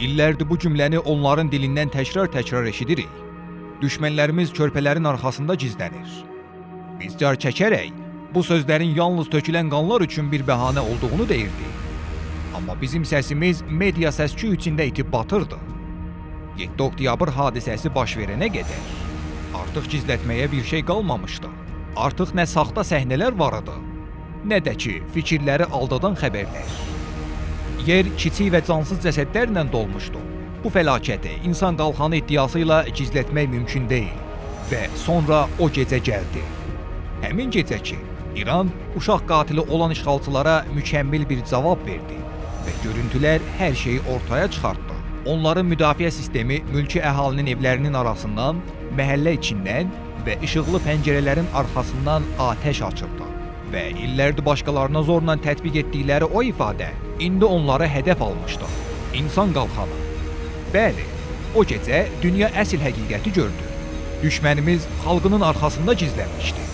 İllərdir bu cümləni onların dilindən təkrar-təkrar eşidirik. Düşmənlərimiz körpələrin arxasında gizlənir. Biz car çəkərək bu sözlərin yalnız tökülən qanlar üçün bir bəhanə olduğunu deyirdik. Amma bizim səsimiz media səs-küy içində itib batırdı. 7 oktyabr hadisəsi baş verənə qədər artıq gizlətməyə bir şey qalmamışdı. Artıq nə saxta səhnələr var idi, nə də ki fikirləri aldadan xəbərlər. Yer kiçik və cansız cəsədlərlə dolmuşdu. Bu fəlakəti insan qalxanı iddiası ilə gizlətmək mümkün deyil. Və sonra o gecə gəldi. Həmin gecə ki, İran uşaq qatili olan işğalçılara mükəmməl bir cavab verdi və görüntülər hər şeyi ortaya çıxartdı. Onların müdafiə sistemi mülki əhalinin evlərinin arasından, məhəllə içindən və işıqlı pəncərələrin arxasından atəş açırdı. Və illərdir başqalarına zorla tətbiq etdikləri o ifadə indi onları hədəf almışdı. İnsan qalxanı. Bəli, o gecə dünya əsl həqiqəti gördü. Düşmənimiz xalqının arxasında gizlənmişdi.